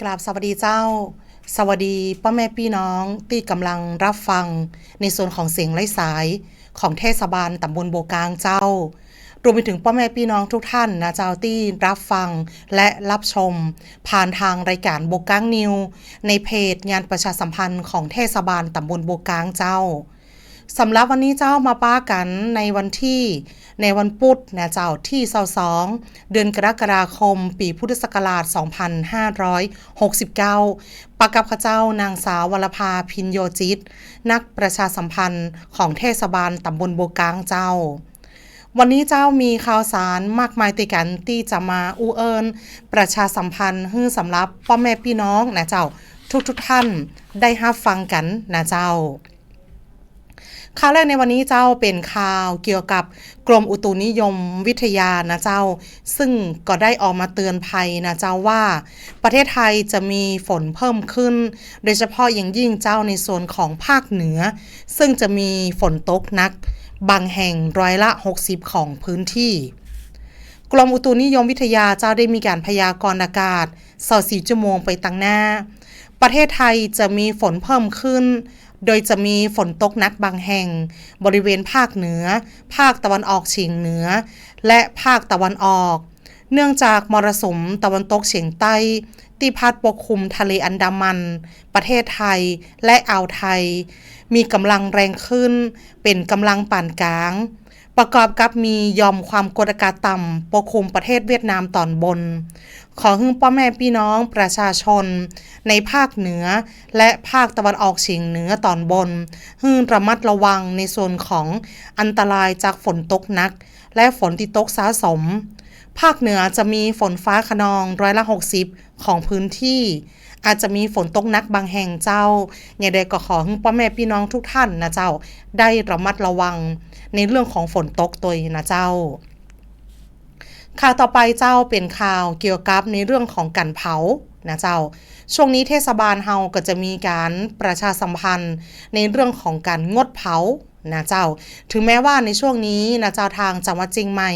ກາບສະຫວັດດີເຈົ້າ, ສະຫວັດດີພໍ່ແມ່ພີ່ນ້ອງທີ່ກຳລັງຮັບຟັງໃນສ່ວນຂອງສຽງລາຍສາຍຂອງເທດສະບານຕຳບົນໂບກາງເຈົ້າ, ລວມໄປເຖິງພໍ່ແມ່ພີ່ນ້ອງທຸກທ່ານນະເຈົ້າ ທີ່ຮັບຟັງ ແລະ ຮັບຊົມຜ່ານທາງລາຍການໂບກາງນິວ ໃນເພຈງານປະຊາສຳພັນຂອງເທດສະບານຕຳບົນໂບກາງເຈົ້າ. ສຳລັບວັນນີ້ເຈົ້າ ມາປະກັນໃນວັນທີ ໃນວັນພຸດນະເຈົ້າ ທີຊາວສອງ ເດືອນກໍລະກະດາຄົມ ປີພຸດທະສັກກະລາດສອງພັນຫ້າຮ້ອຍຫົກສິບເກົ້າ ປະກັບຂ້າເຈົ້າ ນາງສາວ ວັນລະພາ ພິນໂຍຈິດ, ນັກປະຊາສຳພັນຂອງເທດສະບານຕຳບົນໂບກາງເຈົ້າ. ວັນນີ້ເຈົ້າມີຂ່າວສານມາກມາຍຕິກັນ ທີ່ຈະມາອູ່ເອີ້ນປະຊາສຳພັນໃຫ້ສຳລັບພໍ່ແມ່ພີ່ນ້ອງນະເຈົ້າ ທຸກໆທ່ານໄດ້ຮັບຟັງກັນນະເຈົ້າ. ຂ່າວແລກໃນວັນນີ້ເຈົ້າ ເປັນຂ່າວກ່ຽວກັບກົມອຸຕຸນິຍົມວິທະຍານະເຈົ້າ ຊຶ່ງກໍໄດ້ອອກມາເຕືອນໄພນະເຈົ້າວ່າ ປະເທດໄທຈະມີຝົນເພີ່ມຂຶ້ນ ໂດຍສະເພາະຢ່າງຍິ່ງເຈົ້າໃນສ່ວນຂອງພາກເໜືອ ຊຶ່ງຈະມີຝົນຕົກໜັກບາງແຫ່ງ ຮ້ອຍລະຫົກສິບຂອງພື້ນທີ່. ກົມອຸຕຸນິຍົມວິທະຍາເຈົ້າໄດ້ມີການພະຍາກອນອາກາດ ຊາວສີ່ຊົ່ວໂມງໄປຕາງໜ້າ ປະເທດໄທຈະມີຝົນເພີ່ມຂຶ້ນ ໂດຍຈະມີຝົນຕົກໜັກບາງແຫ່ງ ບໍລິເວນພາກເໜືອ, ພາກຕາເວັນອອກສຽງເໜືອ ແລະ ພາກຕາເວັນອອກ ເນື່ອງຈາກມໍລະສຸມຕາເວັນຕົກສຽງໃຕ້ ທີ່ພັດປົກຄຸມທະເລອັນດາມັນ, ປະເທດໄທ ແລະ ອ່າວໄທ ມີກຳລັງແຮງຂຶ້ນ ເປັນກຳລັງປານກາງ ປະກອບກັບມີຢ່ອມຄວາມກົດອາກາດຕ່ຳປົກຄຸມປະເທດຫວຽດນາມຕອນບົນ. ຂໍໃຫ້ພໍ່ແມ່ພີ່ນ້ອງປະຊາຊົນໃນພາກເໜືອ ແລະ ພາກຕາເວັນອອກສຽງເໜືອຕອນບົນ ໃຫ້ລະມັດລະວັງໃນສ່ວນຂອງອັນຕະລາຍຈາກຝົນຕົກໜັກ ແລະ ຝົນທີ່ຕົກສະສົມ. ພາກເໜືອຈະມີຝົນຟ້າຂະນອງ ຮ້ອຍລະຫົກສິບຂອງພື້ນທີ່ ອາດຈະມີຝົນຕົກໜັກບາງແຫ່ງເຈົ້າ. ແນວໃດກໍຂໍໃຫ້ພໍ່ແມ່ພີ່ນ້ອງທຸກທ່ານນະເຈົ້າ ໄດ້ລະມັດລະວັງໃນເລື່ອງຂອງຝົນຕົກໂຕຍນະເຈົ້າ. ຂ່າວຕໍ່ໄປເຈົ້າ ເປັນຂ່າວກ່ຽວກັບໃນເລື່ອງຂອງການເຜົານະເຈົ້າ. ຊ່ວງນີ້ເທດສະບານເຮົາກໍຈະມີການປະຊາສຳພັນໃນເລື່ອງຂອງການງົດເຜົາ ນະເຈົ້າ. ເຖິງແມ້ວ່າໃນຊ່ວງນີ້ນະເຈົ້າ ທາງຈັງຫວັດຈຽງໃໝ່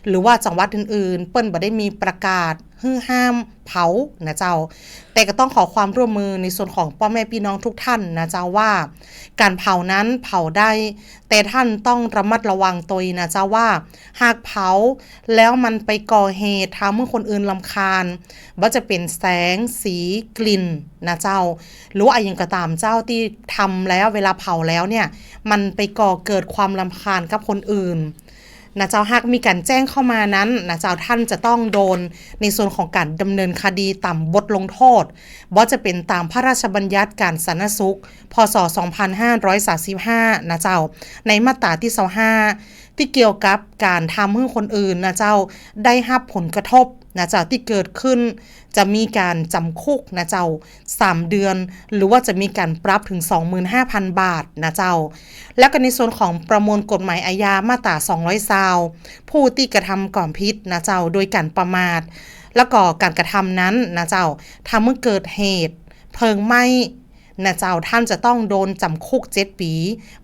ຫຼືວ່າຈັງຫວັດອື່ນໆ ເພິ່ນບໍ່ໄດ້ມີປະກາດໃຫ້ຫ້າມເຜົານະເຈົ້າ, ແຕ່ກໍຕ້ອງຂໍຄວາມຮ່ວມມືໃນສ່ວນຂອງພໍ່ແມ່ພີ່ນ້ອງທຸກທ່ານນະເຈົ້າວ່າ ການເຜົານັ້ນເຜົາໄດ້, ແຕ່ທ່ານຕ້ອງລະມັດລະວັງໂຕນະເຈົ້າວ່າ ຫາກເຜົາແລ້ວມັນໄປກໍ່ເຫດທຳໃຫ້ຄົນອື່ນລຳຄານ, ບໍ່ວ່າຈະເປັນແສງ, ສີ, ກິ່ນນະເຈົ້າ. ຫຼືວ່າອີ່ຫຍັງກໍຕາມເຈົ້າ ທີ່ທຳແລ້ວ ເວລາເຜົາແລ້ວເນ່ຍ ມັນໄປກໍ່ເກີດຄວາມລຳຄານກັບຄົນອື່ນນະເຈົ້າ. ຫາກມີການແຈ້ງເຂົ້າມານັ້ນນະເຈົ້າ ທ່ານຈະຕ້ອງໂດນໃນສ່ວນຂອງການດຳເນີນຄະດີຕາມບົດລົງໂທດ, ບໍ່ວ່າຈະເປັນຕາມພະລາຊະບັນຍັດການສາທາລະນະສຸກ ພ.ສ. ສອງພັນຫ້າຮ້ອຍສາມສິບຫ້ານະເຈົ້າ, ໃນມາດຕາທີຊາວຫ້າ ທີ່ກ່ຽວກັບການທຳໃຫ້ຄົນອື່ນນະເຈົ້າ ໄດ້ຮັບຜົນກະທົບນະເຈົ້າ ທີ່ເກີດຂຶ້ນ ຈະມີການຈຳຄຸກນະເຈົ້າ ສາມເດືອນ ຫຼືວ່າຈະມີການປັບເຖິງສອງໝື່ນຫ້າພັນບາດນະເຈົ້າ. ແລ້ວກໍໃນສ່ວນຂອງປະມວນກົດໝາຍອາຍາມາດຕາສອງຮ້ອຍຊາວ ຜູ້ທີ່ກະທຳຄວາມຜິດນະເຈົ້າ ໂດຍການປະໝາດ ແລ້ວກໍການກະທຳນັ້ນນະເຈົ້າ ທຳໃຫ້ເກີດເຫດເພີງໄໝ້ ນະເຈົ້າ ທ່ານຈະຕ້ອງໂດນຈຳຄຸກເຈັດປີ,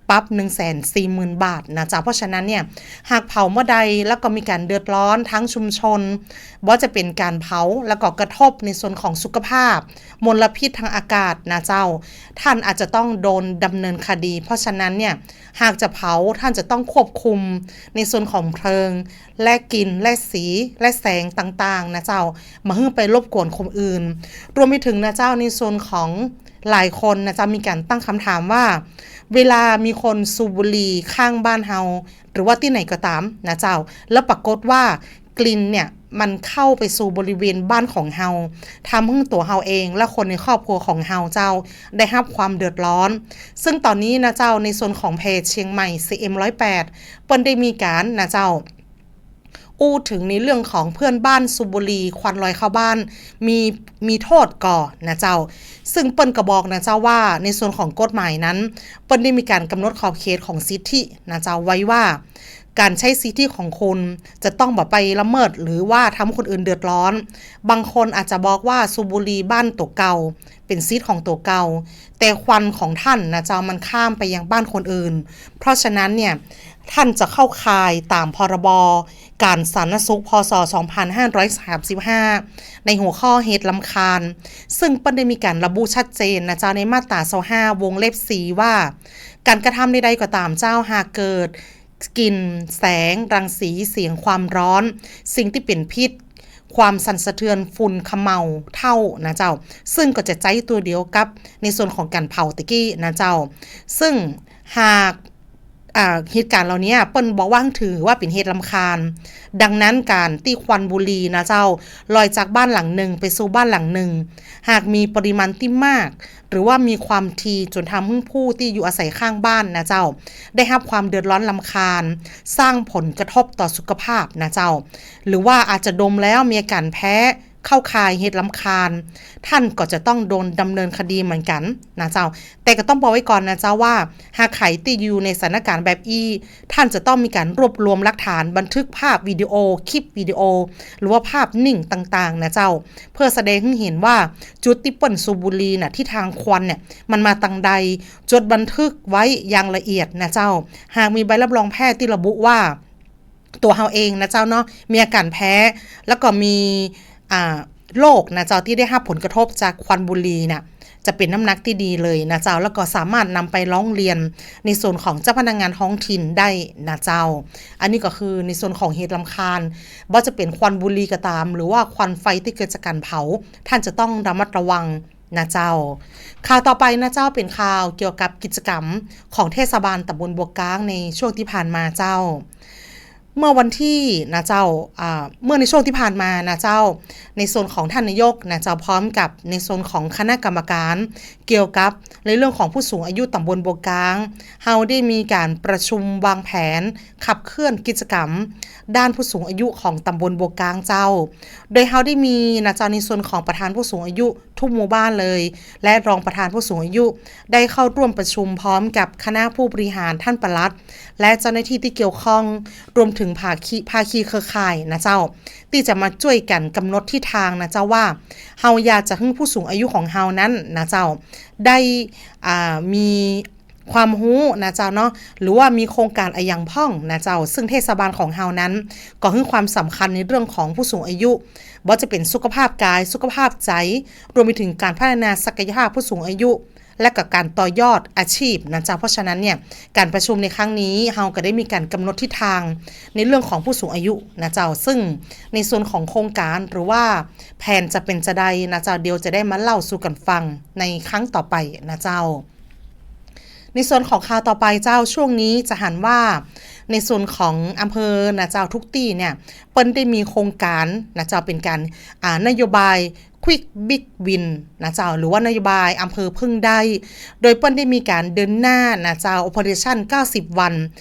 ປັບໜຶ່ງແສນສີ່ໝື່ນບາດນະເຈົ້າ. ເພາະສະນັ້ນເນ່ຍ ຫາກເຜົາເມື່ອໃດ ແລ້ວກໍມີການເດືອດຮ້ອນທາງຊຸມຊົນ, ບໍ່ວ່າຈະເປັນການເຜົາ ແລ້ວກໍກະທົບໃນສ່ວນຂອງສຸຂະພາບ, ມົນລະພິດທາງອາກາດນະເຈົ້າ, ທ່ານອາດຈະຕ້ອງໂດນດຳເນີນຄະດີ. ເພາະສະນັ້ນເນ່ຍ ຫາກຈະເຜົາ ທ່ານຈະຕ້ອງຄວບຄຸມໃນສ່ວນຂອງເພີງ ແລະ ກິ່ນ ແລະ ສີ ແລະ ແສງຕ່າງໆນະເຈົ້າ, ບໍ່ໃຫ້ໄປລົບກວນຄົນອື່ນ. ລວມໄປເຖິງນະເຈົ້າ ໃນສ່ວນຂອງຫຼາຍຄົນນະເຈົ້າ ມີການຕັ້ງຄຳຖາມວ່າ ເວລາມີຄົນສູບບຸຫຼີ່ຂ້າງບ້ານເຮົາ ຫຼືວ່າທີ່ໃດກໍຕາມນະເຈົ້າ ແລ້ວປາກົດວ່າກິ່ນເນ່ຍ ມັນເຂົ້າໄປສູ່ບໍລິເວນບ້ານຂອງເຮົາ, ທຳໃຫ້ຕົວເຮົາເອງ ແລະ ຄົນໃນຄອບຄົວຂອງເຮົາເຈົ້າ ໄດ້ຮັບຄວາມເດືອດຮ້ອນ. ຊຶ່ງຕອນນີ້ນະເຈົ້າ ໃນສ່ວນຂອງເພຈຊຽງໃໝ່ ຊີເອັມຮ້ອຍແປດ ເພິ່ນໄດ້ມີການນະເຈົ້າ ອູ້ເຖິງໃນເລື່ອງຂອງເພື່ອນບ້ານສູບບຸຫຼີ່ ຄວັນລອຍເຂົ້າບ້ານ ມີ ມີໂທດກໍນະເຈົ້າ. ຊຶ່ງເພິ່ນກໍບອກນະເຈົ້າວ່າ ໃນສ່ວນຂອງກົດໝາຍນັ້ນ ເພິ່ນໄດ້ມີການກຳນົດຂອບເຂດຂອງສິດທິນະເຈົ້າ ໄວ້ວ່າ ການໃຊ້ສິດທິຂອງຄຸນຈະຕ້ອງບໍ່ໄປລະເມີດ ຫຼືວ່າທຳໃຫ້ຄົນອື່ນເດືອດຮ້ອນ. ບາງຄົນອາດຈະບອກວ່າສູບບຸຫຼີ່ບ້ານຕົວເກົ່າ ເປັນສິດຂອງຕົວເກົ່າ, ແຕ່ຄວັນຂອງທ່ານນະເຈົ້າ ມັນຂ້າມໄປຍັງບ້ານຄົນອື່ນ. ເພາະສະນັ້ນເນ່ຍ ທ່ານຈະເຂົ້າຂ່າຍຕາມ ພ.ລ.ບ. ການສາທາລະນະສຸກ ພ.ສ. ສອງພັນຫ້າຮ້ອຍສາມສິບຫ້າ ໃນຫົວຂໍ້ເຫດລຳຄານ, ເຊິ່ງເພິ່ນໄດ້ມີການລະບຸຊັດເຈນນະເຈົ້າ ໃນມາດຕາຊາວຫ້າ ວົງເລັບສີ່ ວ່າ ການກະທຳໃດໆກໍຕາມເຈົ້າ ຫາກເກີດກິ່ນແສງ, ລັງສີ, ສຽງ, ຄວາມຮ້ອນ, ສິ່ງທີ່ເປັນພິດ, ຄວາມສັ່ນສະເທືອນ, ຝຸ່ນຂະເໝົາເທົ້ານະເຈົ້າ, ເຊິ່ງກໍຈະໃຊ້ຕົວດຽວກັບໃນສ່ວນຂອງການເຜົາຕະກີ້ນະເຈົ້າ. ເຊິ່ງຫາກ ອ່າ ເຫດການເຫຼົ່ານີ້ເພິ່ນບໍ່ວາງຖືວ່າເປັນເຫດລຳຄານ. ດັ່ງນັ້ນ ການທີ່ຄວັນບຸຫຼີນະເຈົ້າ ລອຍຈາກບ້ານຫຼັງໜຶ່ງໄປສູ່ບ້ານຫຼັງໜຶ່ງ ຫາກມີປະລິມານທີ່ມາກ ຫຼືວ່າມີຄວາມຖີ່ຈົນທຳໃຫ້ຜູ້ທີ່ຢູ່ອາໄສຂ້າງບ້ານນະເຈົ້າ ໄດ້ຮັບຄວາມເດືອດຮ້ອນລຳຄານ, ສ້າງຜົນກະທົບຕໍ່ສຸຂະພາບນະເຈົ້າ ຫຼືວ່າອາດຈະດົມແລ້ວມີອາການແພ້ ເຂົ້າຂ່າຍເຫດລຳຄານ, ທ່ານກໍຈະຕ້ອງໂດນດຳເນີນຄະດີເໝືອນກັນນະເຈົ້າ. ແຕ່ກໍຕ້ອງບອກໄວ້ກ່ອນນະເຈົ້າວ່າ ຫາກໃຜທີ່ຢູ່ໃນສະຖານະການແບບນີ້ ທ່ານຈະຕ້ອງມີການລວບລວມຫຼັກຖານ, ບັນທຶກພາບວິດີໂອ, ຄລິບວິດີໂອ ຫຼືວ່າພາບນິ້ງຕ່າງໆນະເຈົ້າ ເພື່ອສະແດງໃຫ້ເຫັນວ່າຈຸດທີ່ເພິ່ນສູບບຸຫຼີນະ, ທິດທາງຄວັນເນ່ຍ ມັນມາທາງໃດ, ຈົດບັນທຶກໄວ້ຢ່າງລະອຽດນະເຈົ້າ. ຫາກມີໃບຮັບຮອງແພດທີ່ລະບຸວ່າ ຕົວເຮົາເອງນະເຈົ້າເນາະ ມີອາການແພ້ ແລ້ວກໍມີ ອ່າ ໂລກນະເຈົ້າ ທີ່ໄດ້ຮັບຜົນກະທົບຈາກຄວັນບຸຫຼີນະ ຈະເປັນນ້ຳໜັກທີ່ດີເລີຍນະເຈົ້າ ແລ້ວກໍສາມາດນຳໄປຮ້ອງຮຽນໃນສ່ວນຂອງເຈົ້າພະນັກງານທ້ອງຖິ່ນໄດ້ນະເຈົ້າ. ອັນນີ້ກໍຄືໃນສ່ວນຂອງເຫດລຳຄານ, ບໍ່ວ່າຈະເປັນຄວັນບຸຫຼີກໍຕາມ ຫຼືວ່າຄວັນໄຟທີ່ເກີດຈາກການເຜົາ, ທ່ານຈະຕ້ອງລະມັດລະວັງນະເຈົ້າ. ຂ່າວຕໍ່ໄປນະເຈົ້າ ເປັນຂ່າວກ່ຽວກັບກິດຈະກຳຂອງເທດສະບານຕຳບົນບົວກາງໃນຊ່ວງທີ່ຜ່ານມາເຈົ້າ. ເມື່ອວັນທີນະເຈົ້າ ອ່າ ເມື່ອໃນຊ່ວງທີ່ຜ່ານມານະເຈົ້າ ໃນສ່ວນຂອງທ່ານນາຍົກນະເຈົ້າ ພ້ອມກັບໃນສ່ວນຂອງຄະນະກຳມະການກ່ຽວກັບໃນເລື່ອງຂອງຜູ້ສູງອາຍຸຕຳບົນບົວກາງ, ເຮົາໄດ້ມີການປະຊຸມວາງແຜນຂັບເຄື່ອນກິດຈະກຳດ້ານຜູ້ສູງອາຍຸຂອງຕຳບົນບົວກາງເຈົ້າ. ໂດຍເຮົາໄດ້ມີນະເຈົ້າ ໃນສ່ວນຂອງປະທານຜູ້ສູງອາຍຸ ທຸກໝູ່ບ້ານເລີຍ ແລະ ຮອງປະທານຜູ້ສູງອາຍຸ ໄດ້ເຂົ້າຮ່ວມປະຊຸມພ້ອມກັບຄະນະຜູ້ບໍລິຫານ, ທ່ານປະຫຼັດ ແລະ ເຈົ້າໜ້າທີ່ທີ່ກ່ຽວຂ້ອງ, ລວມເຖິງພາຄີ ພາຄີເຄືອຂ່າຍນະເຈົ້າ ທີ່ຈະມາຊ່ວຍກັນກຳນົດທິດທາງນະເຈົ້າວ່າ ເຮົາຢາກຈະໃຫ້ຜູ້ສູງອາຍຸຂອງເຮົານັ້ນນະເຈົ້າ ໄດ້ ອ່າ ມີ ຄວາມຮູ້ນະເຈົ້າເນາະ ຫຼືວ່າມີໂຄງການອະຫຍັງພ້ອງນະເຈົ້າ, ເຊິ່ງເທດສະບານຂອງເຮົານັ້ນກໍໃຫ້ຄວາມສຳຄັນໃນເລື່ອງຂອງຜູ້ສູງອາຍຸ, ບໍ່ວ່າຈະເປັນສຸຂະພາບກາຍ, ສຸຂະພາບໃຈ, ລວມໄປເຖິງການພັດທະນາສັກກະຍະພາບຜູ້ສູງອາຍຸ ແລະ ກໍການຕໍ່ຍອດອາຊີບນະເຈົ້າ. ເພາະສະນັ້ນເນ່ຍ ການປະຊຸມໃນຄັ້ງນີ້ ເຮົາກໍໄດ້ມີການກຳນົດທິດທາງໃນເລື່ອງຂອງຜູ້ສູງອາຍຸນະເຈົ້າ, ເຊິ່ງໃນສ່ວນຂອງໂຄງການ ຫຼືວ່າແຜນຈະເປັນຈະໃດນະເຈົ້າ, ດຽວຈະໄດ້ມາເລົ່າສູ່ກັນຟັງໃນຄັ້ງຕໍ່ໄປນະເຈົ້າ. ໃນສ່ວນຂອງຂ່າວຕໍ່ໄປເຈົ້າ, ຊ່ວງນີ້ຈະຫັນວ່າໃນສ່ວນຂອງອຳເພີນະເຈົ້າ ທຸກທີ່ເນ່ຍ ເພິ່ນໄດ້ມີໂຄງການນະເຈົ້າ ເປັນການ ອ່າ ນະໂຍບາຍ Quick Big Win ນະເຈົ້າ ຫຼືວ່ານະໂຍບາຍອຳເພີເພິ່ງໄດ້, ໂດຍເພິ່ນໄດ້ມີການເດີນໜ້ານະເຈົ້າ Operation ເກົ້າສິບວັນ,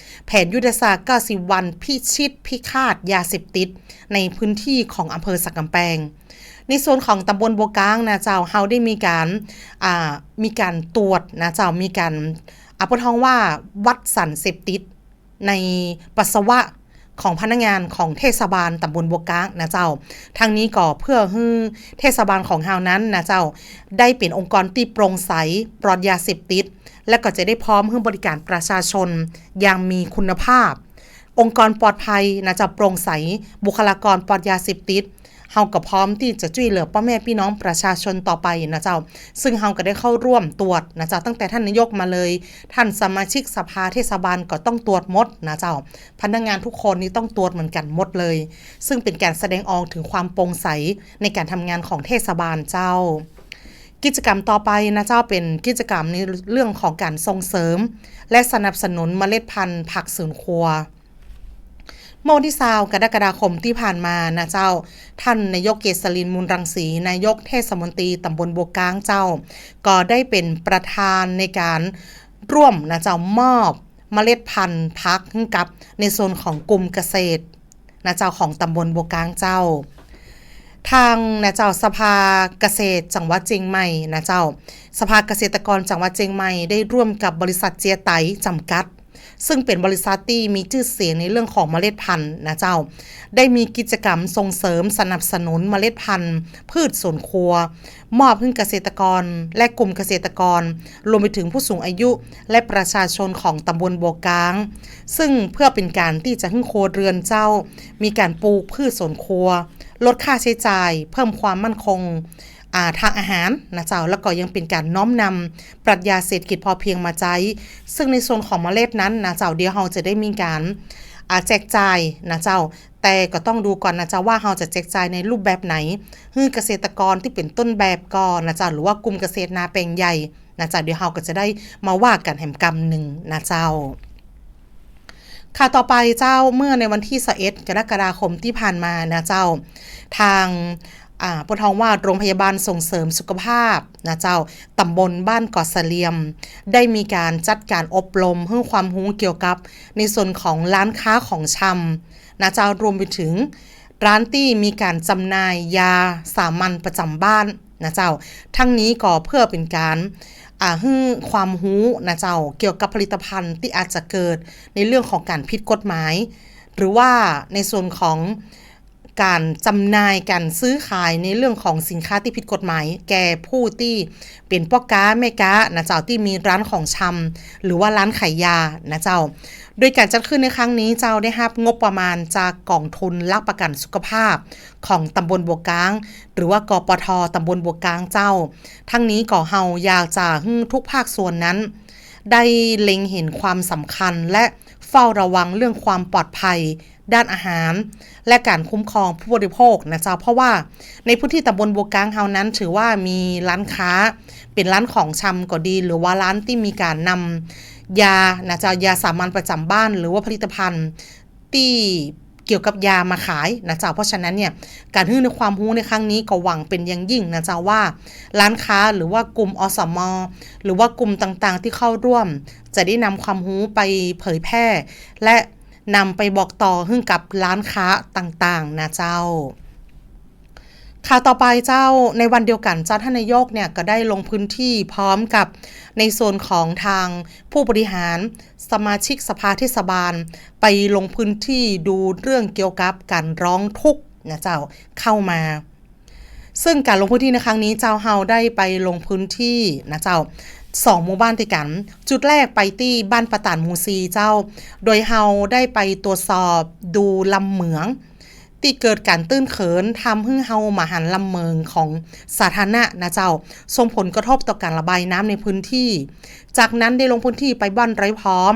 ແຜນຍຸດທະສາດ ເກົ້າສິບວັນ ພິຊິດພິຄາດຢາເສບຕິດ ໃນພື້ນທີ່ຂອງອຳເພີສັກກຳແພງ. ໃນສ່ວນຂອງຕຳບົນບົວກາງນະເຈົ້າ, ເຮົາໄດ້ມີການ ອ່າ ມີການຕວດນະເຈົ້າ, ມີການ ອ່າ ເພິ່ນຮ້ອງວ່າວັດສານເສບຕິດໃນປັດສະວະຂອງພະນັກງານຂອງເທດສະບານຕຳບົນບົວກາງນະເຈົ້າ. ທັງນີ້ກໍເພື່ອໃຫ້ເທດສະບານຂອງເຮົານັ້ນນະເຈົ້າ ໄດ້ເປັນອົງກອນທີ່ໂປ່ງໃສ, ປອດຢາເສບຕິດ ແລະ ກໍຈະໄດ້ພ້ອມໃຫ້ບໍລິການປະຊາຊົນຢ່າງມີຄຸນນະພາບ. ອົງກອນປອດໄພນະເຈົ້າ ໂປ່ງໃສ, ບຸກຄະລາກອນປອດຢາເສບຕິດ, ເຮົາກໍພ້ອມທີ່ຈະຊ່ວຍເຫຼືອພໍ່ແມ່ພີ່ນ້ອງປະຊາຊົນຕໍ່ໄປນະເຈົ້າ. ເຊິ່ງເຮົາກໍໄດ້ເຂົ້າຮ່ວມຕວດນະເຈົ້າ ຕັ້ງແຕ່ທ່ານນາຍົກມາເລີຍ, ທ່ານສະມາຊິກສະພາເທດສະບານກໍຕ້ອງຕວດໝົດນະເຈົ້າ, ພະນັກງານທຸກຄົນນີ້ຕ້ອງຕວດເໝືອນກັນໝົດເລີຍ, ເຊິ່ງເປັນການສະແດງອອກເຖິງຄວາມໂປ່ງໃສໃນການທຳງານຂອງເທດສະບານເຈົ້າ. ກິດຈະກຳຕໍ່ໄປນະເຈົ້າ ເປັນກິດຈະກຳໃນເລື່ອງຂອງການສົ່ງເສີມ ແລະ ສະໜັບສະໜູນເມລັດພັນຜັກສວນຄົວ. ເມື່ອວັນທີຊາວ ກໍລະກະດາຄົມທີ່ຜ່ານມານະເຈົ້າ, ທ່ານນາຍົກເກສະລິນ ມູນລັງສີ, ນາຍົກເທດສະມົນຕີຕຳບົນບົວກາງເຈົ້າ, ກໍໄດ້ເປັນປະທານໃນການຮ່ວມນະເຈົ້າ ມອບເມລັດພັນຜັກໃຫ້ກັບໃນສ່ວນຂອງກຸ່ມກະເສດນະເຈົ້າ ຂອງຕຳບົນບົວກາງເຈົ້າ. ທາງນະເຈົ້າ ສະພາກະເສດຈັງຫວັດຈຽງໃໝ່ນະເຈົ້າ, ສະພາກະເສດຕະກອນຈັງຫວັດຈຽງໃໝ່ ໄດ້ຮ່ວມກັບບໍລິສັດເຈຍໄຕຈຳກັດ ຊຶ່ງເປັນບໍລິສັດທີ່ມີຊື່ສຽງໃນເລື່ອງຂອງເມລັດພັນນະເຈົ້າ, ໄດ້ມີກິດຈະກຳສົ່ງເສີມສະໜັບສະໜູນເມລັດພັນພືດສວນຄົວ ມອບໃຫ້ກະເສດຕະກອນ ແລະ ກຸ່ມກະເສດຕະກອນ, ລວມໄປເຖິງຜູ້ສູງອາຍຸ ແລະ ປະຊາຊົນຂອງຕຳບົນບົວກາງ, ຊຶ່ງເພື່ອເປັນການທີ່ຈະໃຫ້ຄົວເຮືອນເຈົ້າມີການປູກພືດສວນຄົວ, ລົດຄ່າໃຊ້ຈ່າຍ, ເພີ່ມຄວາມໝັ້ນຄົງ ອ່າ ທາງອາຫານນະເຈົ້າ, ແລ້ວກໍຍັງເປັນການນ້ອມນຳປັດຊະຍາເສດຖະກິດພໍພຽງມາໃຊ້, ຊຶ່ງໃນສ່ວນຂອງເມລັດນັ້ນນະເຈົ້າ, ດຽວເຮົາຈະໄດ້ມີການ ອ່າ ແຈກຈ່າຍນະເຈົ້າ, ແຕ່ກໍຕ້ອງດູກ່ອນນະເຈົ້າວ່າເຮົາຈະແຈກຈ່າຍໃນຮູບແບບໃດ ໃຫ້ກະເສດຕະກອນທີ່ເປັນຕົ້ນແບບກ່ອນນະເຈົ້າ ຫຼືວ່າກຸ່ມກະເສດນາແປງໃຫຍ່ນະເຈົ້າ, ດຽວເຮົາກໍຈະໄດ້ມາວ່າກັນແຮມກຳໜຶ່ງນະເຈົ້າ. ຂ່າວຕໍ່ໄປເຈົ້າ, ເມື່ອໃນວັນທີຊາວເອັດ ກໍລະກະດາຄົມທີ່ຜ່ານມານະເຈົ້າ, ທາງ ອ່າ ເພິ່ນຮ້ອງວ່າໂຮງພະຍາບານສົ່ງເສີມສຸຂະພາບນະເຈົ້າ ຕຳບົນບ້ານເກາະສາຫຼ່ຽມ ໄດ້ມີການຈັດການອົບຮົມໃຫ້ຄວາມຮູ້ກ່ຽວກັບໃນສ່ວນຂອງຮ້ານຄ້າຂອງຊຳນະເຈົ້າ, ລວມໄປເຖິງຮ້ານທີ່ມີການຈຳໜ່າຍຢາສາມັນປະຈຳບ້ານນະເຈົ້າ. ທັງນີ້ກໍເພື່ອເປັນການ ອ່າ ໃຫ້ຄວາມຮູ້ນະເຈົ້າ ກ່ຽວກັບຜະລິດຕະພັນທີ່ອາດຈະເກີດໃນເລື່ອງຂອງການຜິດກົດໝາຍ ຫຼືວ່າໃນສ່ວນຂອງ ການຈຳໜ່າຍ, ການຊື້ຂາຍໃນເລື່ອງຂອງສິນຄ້າທີ່ຜິດກົດໝາຍແກ່ຜູ້ທີ່ເປັນພໍ່ຄ້າແມ່ຄ້ານະເຈົ້າ, ທີ່ມີຮ້ານຂອງຊຳ ຫຼືວ່າຮ້ານຂາຍຢານະເຈົ້າ. ໂດຍການຈັດຂຶ້ນໃນຄັ້ງນີ້ເຈົ້າ ໄດ້ຮັບງົບປະມານຈາກກອງທຶນຫຼັກປະກັນສຸຂະພາບຂອງຕຳບົນບົວກາງ ຫຼືວ່າ ກປທ ຕຳບົນບົວກາງເຈົ້າ. ທັງນີ້ກໍເຮົາຢາກຈະໃຫ້ທຸກພາກສ່ວນນັ້ນ ໄດ້ເລັງເຫັນຄວາມສຳຄັນ ແລະ ເຝົ້າລະວັງເລື່ອງຄວາມປອດໄພ ດ້ານອາຫານ ແລະ ການຄຸ້ມຄອງຜູ້ບໍລິໂພກນະເຈົ້າ, ເພາະວ່າໃນພື້ນທີ່ຕຳບົນບົວກາງເຮົານັ້ນ ຖືວ່າມີຮ້ານຄ້າ ເປັນຮ້ານຂອງຊຳກໍດີ ຫຼືວ່າຮ້ານທີ່ມີການນຳຢານະເຈົ້າ, ຢາສາມັນປະຈຳບ້ານ ຫຼືວ່າຜະລິດຕະພັນທີ່ກ່ຽວກັບຢາມາຂາຍນະເຈົ້າ. ເພາະສະນັ້ນເນຍ ການໃຫ້ຄວາມຮູ້ໃນຄັ້ງນີ້ກໍຫວັງເປັນຢ່າງຍິ່ງນະເຈົ້າວ່າ ຮ້ານຄ້າ ຫຼືວ່າກຸ່ມ ອສມ ຫຼືວ່າກຸ່ມຕ່າງໆທີ່ເຂົ້າຮ່ວມ ຈະໄດ້ນຳຄວາມຮູ້ໄປເຜີຍແຜ່ ແລະ ນຳໄປບອກຕໍ່ໃຫ້ກັບຮ້ານຄ້າຕ່າງໆນະເຈົ້າ. ຂ່າວຕໍ່ໄປເຈົ້າ, ໃນວັນດຽວກັນເຈົ້າ, ທ່ານນາຍົກເນຍກໍໄດ້ລົງພື້ນທີ່ພ້ອມກັບໃນສ່ວນຂອງທາງຜູ້ບໍລິຫານ, ສະມາຊິກສະພາເທດສະບານ ໄປລົງພື້ນທີ່ດູເລື່ອງກ່ຽວກັບການຮ້ອງທຸກນະເຈົ້າ ເຂົ້າມາ. ເຊິ່ງການລົງພື້ນທີ່ໃນຄັ້ງນີ້ເຈົ້າ, ເຮົາໄດ້ໄປລົງພື້ນທີ່ນະເຈົ້າ ສອງໝູ່ບ້ານຕິດກັນ. ຈຸດແລກໄປທີ່ບ້ານປະຕານໝູ່ສີ່ເຈົ້າ, ໂດຍເຮົາໄດ້ໄປตรวจสอบ ດູລຳເໝືອງ ທີ່ເກີດການຕື່ນເຂີນ ທຳໃຫ້ເຮົາມາຫັນລຳເໝີງຂອງສາທາລະນະນະເຈົ້າ, ສົ່ງຜົນກະທົບຕໍ່ການລະບາຍນ້ຳໃນພື້ນທີ່. ຈາກນັ້ນໄດ້ລົງພື້ນທີ່ໄປບ້ານໄຣພ້ອມ,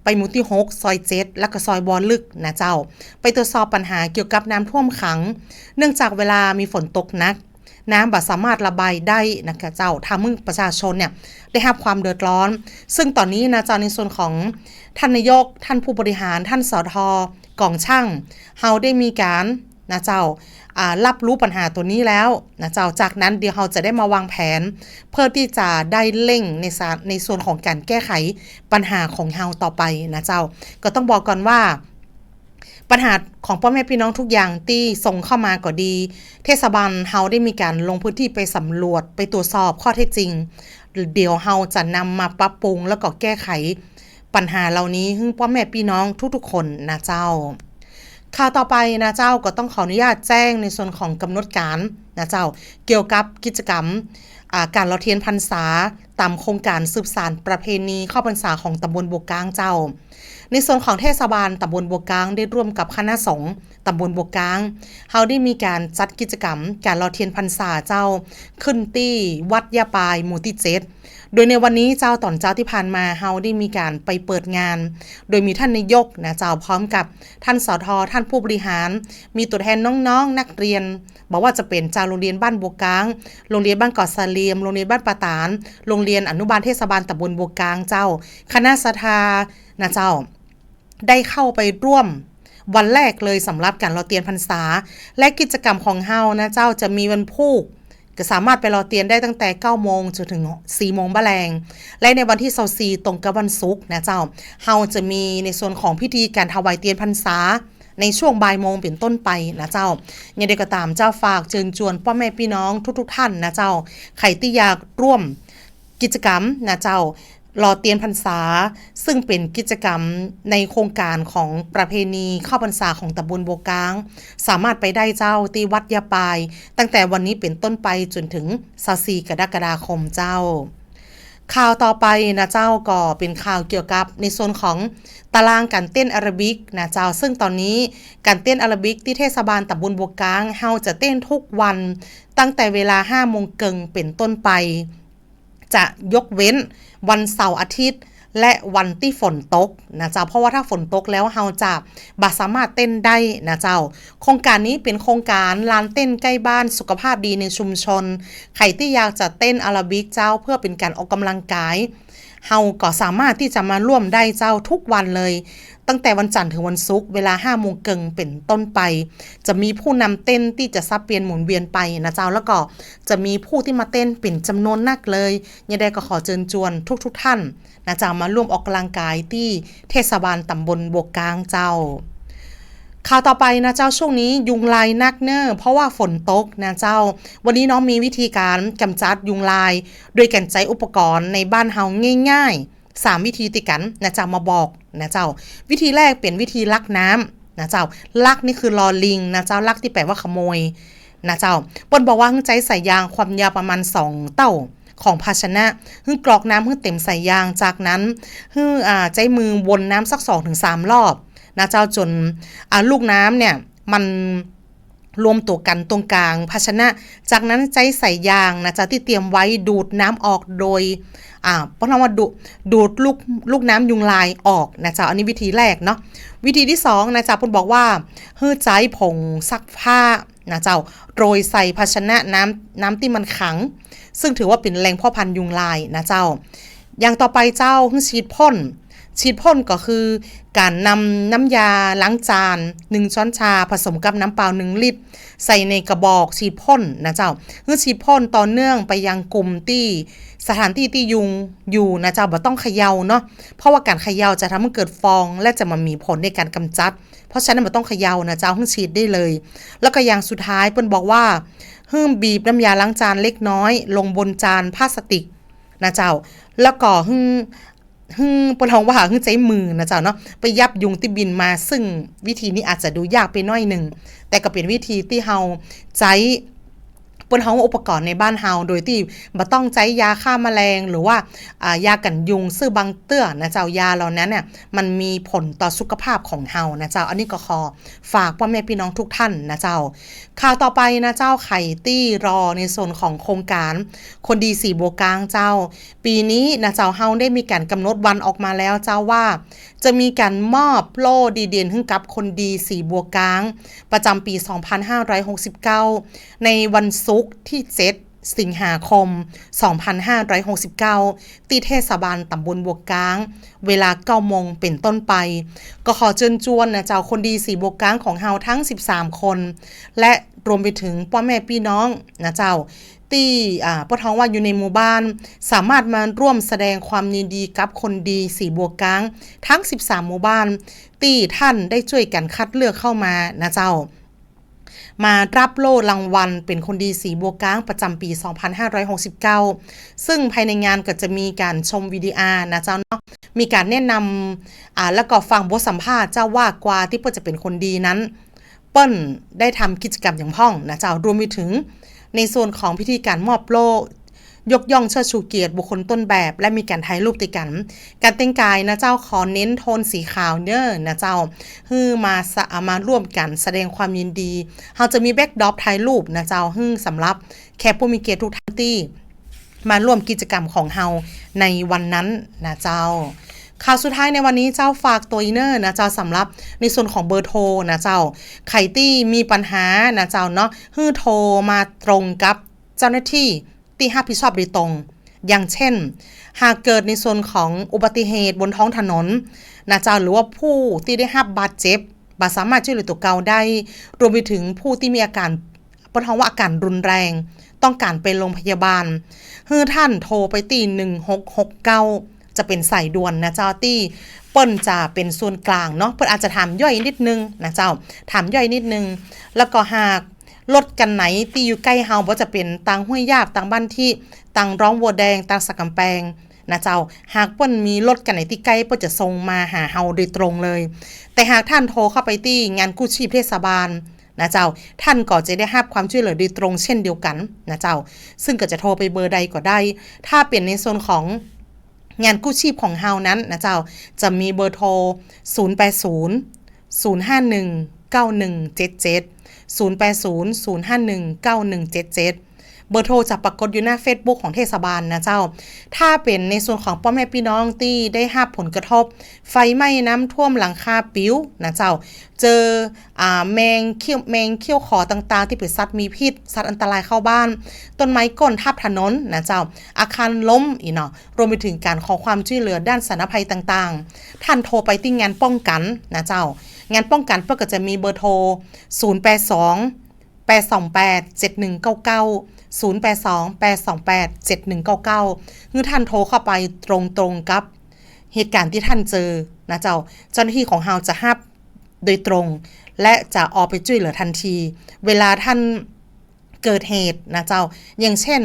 ໄປໝູ່ທີຫົກ, ຊອຍເຈັດ ແລະ ກໍຊອຍບໍ່ເລິກນະເຈົ້າ, ໄປຕວດສອບບັນຫາກ່ຽວກັບນ້ຳຖ້ວມຂັງ, ເນື່ອງຈາກເວລາມີຝົນຕົກໜັກ, ນ້ຳບໍ່ສາມາດລະບາຍໄດ້ນະເຈົ້າ, ທຳໃຫ້ປະຊາຊົນເນຍໄດ້ຮັບຄວາມເດືອດຮ້ອນ. ເຊິ່ງຕອນນີ້ນະເຈົ້າ, ໃນສ່ວນຂອງທ່ານນາຍົກ, ທ່ານຜູ້ບໍລິຫານ, ທ່ານ ສທ ກອງຊ່າງ, ເຮົາໄດ້ມີການນະເຈົ້າ, ອ່າ, ຮັບຮູ້ບັນຫາຕົວນີ້ແລ້ວນະເຈົ້າ. ຈາກນັ້ນດຽວເຮົາຈະໄດ້ມາວາງແຜນ ເພື່ອທີ່ຈະໄດ້ເລັ່ງໃນສາ, ໃນສ່ວນຂອງການແກ້ໄຂບັນຫາຂອງເຮົາຕໍ່ໄປນະເຈົ້າ. ກໍຕ້ອງບອກກ່ອນວ່າ ບັນຫາຂອງພໍ່ແມ່ພີ່ນ້ອງທຸກຢ່າງທີ່ສົ່ງເຂົ້າມາກໍດີ, ເທດສະບານເຮົາໄດ້ມີການລົງພື້ນທີ່ໄປສຳຫຼວດ, ໄປຕວດສອບຂໍ້ເທັດຈິງ. ດຽວເຮົາຈະນຳມາປັບປຸງ ແລ້ວກໍແກ້ໄຂ ບັນຫາເຫຼົ່ານີ້ໃຫ້ພໍ່ແມ່ພີ່ນ້ອງທຸກໆຄົນນະເຈົ້າ. ຂ່າວຕໍ່ໄປນະເຈົ້າ, ກໍຕ້ອງຂໍອະນຸຍາດແຈ້ງໃນສ່ວນຂອງກຳນົດການນະເຈົ້າ, ກ່ຽວກັບກິດຈະກຳ, ອ່າ, ການຫຼໍ່ທຽນພັນສາ ຕາມໂຄງການສືບສານປະເພນີເຂົ້າພັນສາຂອງຕຳບົນບົວກາງເຈົ້າ. ໃນສ່ວນຂອງເທດສະບານຕຳບົນບົວກາງ ໄດ້ຮ່ວມກັບຄະນະສົງຕຳບົນບົວກາງ, ເຮົາໄດ້ມີການຈັດກິດຈະກຳການຫຼໍ່ທຽນພັນສາເຈົ້າ ຂຶ້ນທີ່ວັດຢາປາຍ ໝູ່ທີເຈັດ. ໂດຍໃນວັນນີ້ເຈົ້າ, ຕອນເຊົ້າທີ່ຜ່ານມາ ເຮົາໄດ້ມີການໄປເປີດງານ, ໂດຍມີທ່ານນາຍົກນະເຈົ້າ ພ້ອມກັບທ່ານ ສທ, ທ່ານຜູ້ບໍລິຫານ, ມີຕົວແທນນ້ອງໆ ນັກຮຽນ, ບໍ່ວ່າຈະເປັນຈາກໂຮງຮຽນບ້ານບົວກາງ, ໂຮງຮຽນບ້ານເກາະສາຫຼ່ຽມ, ໂຮງຮຽນບ້ານປາຕານ, ໂຮງຮຽນອະນຸບານເທດສະບານຕຳບົນບົວກາງເຈົ້າ, ຄະນະສັດທານະເຈົ້າ ໄດ້ເຂົ້າໄປຮ່ວມ ວັນແລກເລີຍສຳລັບການຫຼໍ່ທຽນພັນສາ ແລະ ກິດຈະກຳຂອງເຮົານະເຈົ້າ ຈະມີວັນພຸດ ກໍສາມາດໄປຫຼໍ່ທຽນໄດ້ຕັ້ງແຕ່ເກົ້າໂມງຈົນເຖິງສີ່ໂມງບ່າຍແລງ ແລະ ໃນວັນທີຊາວສີ່ ຕົງກັບວັນສຸກນະເຈົ້າ ເຮົາຈະມີໃນສ່ວນຂອງພິທີການຖວາຍທຽນພັນສາ ໃນຊ່ວງບ່າຍໂມງເປັນຕົ້ນໄປນະເຈົ້າ. ຢ່າງໃດກໍຕາມເຈົ້າ ຝາກເຊີນຊວນພໍ່ແມ່ພີ່ນ້ອງທຸກໆທ່ານນະເຈົ້າ ໃຜທີ່ຢາກຮ່ວມ ກິດຈະກຳນະເຈົ້າ ຫຼໍ່ຕຽນພັນສາ ຊຶ່ງເປັນກິດຈະກຳໃນໂຄງການຂອງປະເພນີເຂົ້າພັນສາຂອງຕຳບົນບົວກາງ ສາມາດໄປໄດ້ເຈົ້າ ທີ່ວັດຍາປາຍ ຕັ້ງແຕ່ວັນນີ້ເປັນຕົ້ນໄປຈົນເຖິງຊາວສີ່ ກະລະກະດາຄົມເຈົ້າ. ຂ່າວຕໍ່ໄປນະເຈົ້າ ກໍເປັນຂ່າວກ່ຽວກັບໃນສ່ວນຂອງຕາລາງການເຕັ້ນແອໂຣບິກນະເຈົ້າ, ເຊິ່ງຕອນນີ້ການເຕັ້ນແອໂຣບິກທີ່ເທດສະບານຕຳບົນບົວກາງ ເຮົາຈະເຕັ້ນທຸກວັນ ຕັ້ງແຕ່ເວລາຫ້າໂມງເຄິ່ງເປັນຕົ້ນໄປ. ຈະຍົກເວັ້ນວັນເສົາອາທິດ ແລະ ວັນທີ່ຝົນຕົກນະເຈົ້າ, ເພາະວ່າຖ້າຝົນຕົກແລ້ວເຮົາຈະບໍ່ສາມາດເຕັ້ນໄດ້ນະເຈົ້າ. ໂຄງການນີ້ເປັນໂຄງການລານເຕັ້ນໃກ້ບ້ານສຸຂະພາບດີໃນຊຸມຊົນ. ໃຜທີ່ຢາກຈະເຕັ້ນແອໂຣບິກເຈົ້າ ເພື່ອເປັນການອອກກຳລັງກາຍ, ເຮົາກໍສາມາດທີ່ຈະມາຮ່ວມໄດ້ເຈົ້າ ທຸກວັນເລີຍ. ຕັ້ງແຕ່ວັນຈັນເຖິງວັນສຸກ ເວລາຫ້າໂມງເຄິ່ງເປັນຕົ້ນໄປ, ຈະມີຜູ້ນຳເຕັ້ນທີ່ຈະສັບປ່ຽນໝູນວຽນໄປນະເຈົ້າ, ແລ້ວກໍຈະມີຜູ້ທີ່ມາເຕັ້ນເປັນຈຳນວນນັກເລີຍ. ຍັງໃດກໍຂໍເຊີນຊວນທຸກໆທ່ານນະເຈົ້າ ມາຮ່ວມອອກກຳລັງກາຍທີ່ເທດສະບານຕຳບົນບົວກາງເຈົ້າ. ຂ່າວຕໍ່ໄປນະເຈົ້າ, ຊ່ວງນີ້ຍຸງລາຍໜັກເນີ ເພາະວ່າຝົນຕົກນະເຈົ້າ. ວັນນີ້ນ້ອງມີວິທີການກຳຈັດຍຸງລາຍ ໂດຍການໃຊ້ອຸປະກອນໃນບ້ານເຮົາງ່າຍໆ ສາມວິທີຕິດກັນນະເຈົ້າ ມາບອກນະເຈົ້າ. ວິທີແລກເປັນວິທີລັກນ້ຳນະເຈົ້າ, ລັກນີ້ຄື ລໍລິງ ນະເຈົ້າ, ລັກທີ່ແປວ່າຂະໂມຍນະເຈົ້າ. ເພິ່ນບອກວ່າໃຫ້ໃຊ້ສາຍຢາງຄວາມຍາວປະມານສອງເຕົ້າຂອງພາຊະນະ, ໃຫ້ກອກນ້ຳໃຫ້ເຕັມສາຍຢາງ, ຈາກນັ້ນໃຫ້ ອ່າ ໃຊ້ມືວົນນ້ຳສັກສອງເຖິງສາມລອບນະເຈົ້າ, ຈົນ ອ່າ ລູກນ້ຳເນ່ຍມັນ ລວມຕົວກັນຕົງກາງພາຊະນະ. ຈາກນັ້ນໃຊ້ສາຍຢາງນະເຈົ້າ ທີ່ຕຽມໄວ້ດູດນ້ຳອອກໂດຍ ອ່າ ເພິ່ນເອີ້ນວ່າດູ ດູດລູກ ລູກນ້ຳຍຸງລາຍອອກນະເຈົ້າ. ອັນນີ້ວິທີແລກເນາະ. ວິທີທີສອງນະເຈົ້າ ເພິ່ນບອກວ່າໃຫ້ໃຊ້ຜົງຊັກຜ້ານະເຈົ້າ ໂລຍໃສ່ພາຊະນະນ້ຳ ນ້ຳທີ່ມັນຂັງ ຊຶ່ງຖືວ່າເປັນແຫຼ່ງເພາະພັນຍຸງລາຍນະເຈົ້າ. ຢ່າງຕໍ່ໄປເຈົ້າ ໃຫ້ສີດພົ່ນ. ສີດພົ່ນກໍຄືການນຳນ້ຳຢາລ້າງຈານໜຶ່ງຊ້ອນຊາ ຜະສົມກັບນ້ຳເປົ່າໜຶ່ງລິດ ໃສ່ໃນກະບອກສີດພົ່ນນະເຈົ້າ. ໃຫ້ສີດພົ່ນຕໍ່ເນື່ອງໄປຍັງກຸ່ມທີ່ ສະຖານທີ່ທີ່ຍຸງຢູ່ນະເຈົ້າ, ບໍ່ຕ້ອງເຂົາເຍົາເນາະ, ເພາະວ່າການເຂົາເຍົາຈະທຳໃຫ້ເກີດຟອງ ແລະ ຈະບໍ່ມີຜົນໃນການກຳຈັດ. ເພາະສະນັ້ນບໍ່ຕ້ອງເຂົາເຍົານະເຈົ້າ, ໃຫ້ສີດໄດ້ເລີຍ. ແລ້ວກໍຢ່າງສຸດທ້າຍ ເພິ່ນບອກວ່າໃຫ້ບີບນ້ຳຢາລ້າງຈານເລັກນ້ອຍລົງບົນຈານພລາສຕິກນະເຈົ້າ, ແລ້ວກໍໃຫ້ ເພິ່ນເວົ້າວ່າໃຫ້ໃຊ້ມືນະເຈົ້າເນາະ ໄປຫຍັບຍຸງທີ່ບິນມາ, ຊຶ່ງວິທີນີ້ອາດຈະດູຍາກໄປໜ້ອຍໜຶ່ງ, ແຕ່ກໍເປັນວິທີທີ່ເຮົາໃຊ້ ເພິ່ນເຮົາອຸປະກອນໃນບ້ານເຮົາ ໂດຍທີ່ບໍ່ຕ້ອງໃຊ້ຢາຂ້າມະແລງ ຫຼືວ່າ ອ່າ ຢາກັນຍຸງ, ຊຶ່ງບາງເທື່ອນະເຈົ້າ ຢາເຫຼົ່ານັ້ນນະ ມັນມີຜົນຕໍ່ສຸຂະພາບຂອງເຮົານະເຈົ້າ. ອັນນີ້ກໍຂໍຝາກພໍ່ແມ່ພີ່ນ້ອງທຸກທ່ານນະເຈົ້າ. ຂ່າວຕໍ່ໄປນະເຈົ້າ, ໃຜທີ່ລໍໃນສ່ວນຂອງໂຄງການຄົນດີສີບົວກາງເຈົ້າ, ປີນີ້ນະເຈົ້າ ເຮົາໄດ້ມີການກຳນົດວັນອອກມາແລ້ວເຈົ້າ ວ່າຈະມີການມອບໂລ່ດີເດັ່ນໃຫ້ກັບຄົນດີສີບົວກາງ ປະຈຳປີສອງພັນຫ້າຮ້ອຍຫົກສິບເກົ້າ ໃນວັນສຸກທີເຈັດ ສິງຫາຄົມ ສອງພັນຫ້າຮ້ອຍຫົກສິບເກົ້າ ທີ່ເທດສະບານຕຳບົນບົວກາງ ເວລາເກົ້າໂມງເປັນຕົ້ນໄປ. ກໍຂໍເຊີນຊວນນະເຈົ້າ ຄົນດີສີບົວກາງຂອງເຮົາທັງສິບສາມຄົນ ແລະ ລວມໄປເຖິງພໍ່ແມ່ພີ່ນ້ອງນະເຈົ້າ ທີ່ ອ່າ ເພິ່ນເວົ້າວ່າຢູ່ໃນໝູ່ບ້ານ ສາມາດມາຮ່ວມສະແດງຄວາມຍິນດີກັບຄົນດີສີບົວກາງທັງສິບສາມໝູ່ບ້ານ ທີ່ທ່ານໄດ້ຊ່ວຍກັນຄັດເລືອກເຂົ້າມານະເຈົ້າ ມາຮັບໂລ່ລາງວັນເປັນຄົນດີສີບົວກາງປະຈຳປີສອງພັນຫ້າຮ້ອຍຫົກສິບເກົ້າ ຊຶ່ງພາຍໃນງານກໍຈະມີການຊົມວິດີອານະເຈົ້າເນາະ, ມີການແນະນຳ ອ່າ ແລ້ວກໍຟັງບົດສຳພາດເຈົ້າວ່າ ກວ່າທີ່ເພິ່ນຈະເປັນຄົນດີນັ້ນ ເພິ່ນໄດ້ທຳກິດຈະກຳຫຍັງພ້ອງນະເຈົ້າ, ລວມໄປເຖິງໃນສ່ວນຂອງພິທີການມອບໂລ່ ຍົກຍ້ອງເຊີດຊູກຽດບຸກຄົນຕົ້ນແບບ ແລະ ມີການຖ່າຍຮູບຕິດກັນ. ການແຕ່ງກາຍນະເຈົ້າ ຂໍເນັ້ນໂທນສີຂາວເດີນະເຈົ້າ, ຄືມາສະ ມາຮ່ວມກັນສະແດງຄວາມຍິນດີ. ເຮົາຈະມີແບັກດຣອບຖ່າຍຮູບນະເຈົ້າ, ຄືສຳລັບແຂກຜູ້ມີກຽດທຸກທ່ານທີ່ມາຮ່ວມກິດຈະກຳຂອງເຮົາໃນວັນນັ້ນນະເຈົ້າ. ຂ່າວສຸດທ້າຍໃນວັນນີ້ເຈົ້າ, ຝາກໂຕອີກເດີນະເຈົ້າ, ສຳລັບໃນສ່ວນຂອງເບີໂທນະເຈົ້າ, ໃຜທີ່ມີປັນຫານະເຈົ້າເນາະ, ຄືໂທມາຕົງກັບເຈົ້າໜ້າທີ່ ທີ່ຮັບຜິດຊອບໂດຍຕົງ, ຢ່າງເຊັ່ນ ຫາກເກີດໃນສ່ວນຂອງອຸບັດຕິເຫດບົນທ້ອງຖະໜົນນະເຈົ້າ ຫຼືວ່າຜູ້ທີ່ໄດ້ຮັບບາດເຈັບ ບໍ່ສາມາດຊ່ວຍເຫຼືອຕົວເກົ່າໄດ້, ລວມໄປເຖິງຜູ້ທີ່ມີອາການ ເພິ່ນເອີ້ນວ່າອາການຮຸນແຮງ ຕ້ອງການໄປໂລງພະຍາບານ, ໃຫ້ທ່ານໂທໄປທີ່ໜຶ່ງຫົກຫົກເກົ້າ ຈະເປັນສາຍດ່ວນນະເຈົ້າ ທີ່ເພິ່ນຈະເປັນສ່ວນກາງເນາະ, ເພິ່ນອາດຈະຖາມຍ່ອຍນິດໜຶ່ງນະເຈົ້າ, ຖາມຍ່ອຍນິດໜຶ່ງ. ແລ້ວກໍຫາກ ລົດຄັນໃດທີ່ຢູ່ໃກ້ເຮົາ, ບໍ່ວ່າຈະເປັນທາງຫ້ວຍຢາບ, ທາງບ້ານທິ, ທາງດອງບົວແດງ, ທາງສັກກຳແພງ, ນະເຈົ້າ. ຫາກເພິ່ນມີລົດຄັນໃດທີ່ໃກ້ ເພິ່ນຈະສົ່ງມາຫາເຮົາໂດຍຕຣົງເລີຍ. ແຕ່ຫາກທ່ານໂທເຂົ້າໄປທີ່ງານກູ້ຊີບເທດສະບານນະເຈົ້າ, ທ່ານກໍຈະໄດ້ຮັບຄວາມຊ່ວຍເຫຼືອໂດຍຕຣົງເຊັ່ນດຽວກັນນະເຈົ້າ, ຊຶ່ງກໍຈະໂທໄປເບີໃດກໍໄດ້. ຖ້າເປັນໃນສ່ວນຂອງງານກູ້ຊີບຂອງເຮົານັ້ນນະເຈົ້າ, ຈະມີເບີໂທ ສູນແປດສູນ ສູນຫ້າໜຶ່ງ ເກົ້າໜຶ່ງເຈັດເຈັດ ສູນແປດສູນ ສູນຫ້າໜຶ່ງ ເກົ້າໜຶ່ງເຈັດເຈັດ. ເບີໂທຈະປາກົດຢູ່ໜ້າເຟສບຸກຂອງເທດສະບານນະເຈົ້າ. ຖ້າເປັນໃນສ່ວນຂອງພໍ່ແມ່ພີ່ນ້ອງທີ່ໄດ້ຮັບຜົນກະທົບໄຟໄໝ້, ນ້ຳຖ້ວມ, ຫຼັງຄາປິວນະເຈົ້າ, ເຈີ ອາ ແມງເຂ້ຽວ ແມງເຂ້ຽວຂໍຕ່າງໆ ທີ່ເປັນສັດມີພິດ, ສັດອັນຕະລາຍເຂົ້າບ້ານ, ຕົ້ນໄມ້ໂຄ່ນທັບຖະໜົນນະເຈົ້າ, ອາຄານລົ້ມອີກເນາະ, ລວມໄປເຖິງການຂໍຄວາມຊ່ວຍເຫຼືອດ້ານສານະໄພຕ່າງໆ, ທ່ານໂທໄປທີ່ງານປ້ອງກັນນະເຈົ້າ. ງານປ້ອງກັນເພິ່ນກໍຈະມີເບີໂທ ສູນແປດສອງ ແປດສອງແປດ ເຈັດໜຶ່ງເກົ້າເກົ້າ ສູນແປດສອງ ແປດສອງແປດ ເຈັດໜຶ່ງເກົ້າເກົ້າ ຫຼືທ່ານໂທເຂົ້າໄປຕົງໆກັບເຫດການທີ່ທ່ານເຈີນະເຈົ້າ. ເຈົ້າໜ້າທີ່ຂອງເຮົາຈະຮັບໂດຍຕົງ ແລະ ຈະອອກໄປຊ່ວຍເຫຼືອທັນທີ ເວລາທ່ານເກີດເຫດນະເຈົ້າ. ຢ່າງເຊັ່ນ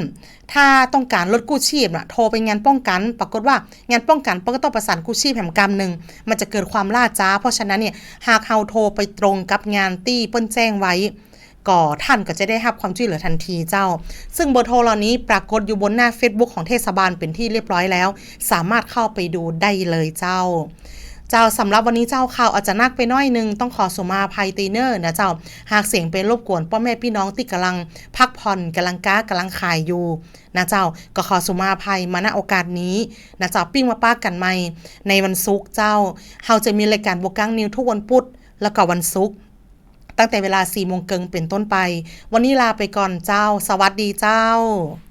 ຖ້າຕ້ອງການລົດກູ້ຊີບນະ ໂທໄປງານປ້ອງກັນ, ປາກົດວ່າງານປ້ອງກັນເພິ່ນກໍຕ້ອງປະສານກູ້ຊີບແຮມກຳໜຶ່ງ, ມັນຈະເກີດຄວາມລ່າຊ້າ. ເພາະສະນັ້ນນີ້ ຫາກເຮົາໂທໄປຕົງກັບງານທີ່ເພິ່ນແຈ້ງໄວ້ ກໍທ່ານກໍຈະໄດ້ຮັບຄວາມຊ່ວຍເຫຼືອທັນທີເຈົ້າ. ຊຶ່ງເບີໂທເຫຼົ່ານີ້ປາກົດຢູ່ບົນໜ້າເຟສບຸກຂອງເທດສະບານເປັນທີ່ລຽບຮ້ອຍແລ້ວ, ສາມາດເຂົ້າໄປດູໄດ້ເລີຍເຈົ້າ. ເຈົ້າ, ສຳລັບວັນນີ້ເຈົ້າ, ຂ່າວອາດຈະໜັກໄປໜ້ອຍໜຶ່ງ, ຕ້ອງຂໍສຸມາອະໄພຕິເນີນະເຈົ້າ. ຫາກສຽງໄປລົບກວນພໍ່ແມ່ພີ່ນ້ອງທີ່ກຳລັງພັກຜ່ອນ, ກຳລັງຄ້າ, ກຳລັງຂາຍຢູ່ນະເຈົ້າ, ກໍຂໍສຸມາອະໄພມາ ນະ ໂອກາດນີ້ນະເຈົ້າ. ປີ້ງມາປະກັນໃໝ່ໃນວັນສຸກເຈົ້າ. ເຮົາຈະມີລາຍການບົວກາງນິວທຸກວັນພຸດ ແລ້ວກໍວັນສຸກ ຕັ້ງແຕ່ເວລາສີ່ໂມງເຄິ່ງເປັນຕົ້ນໄປ. ວັນນີ້ລາໄປກ່ອນເຈົ້າ. ສະຫວັດດີເຈົ້າ.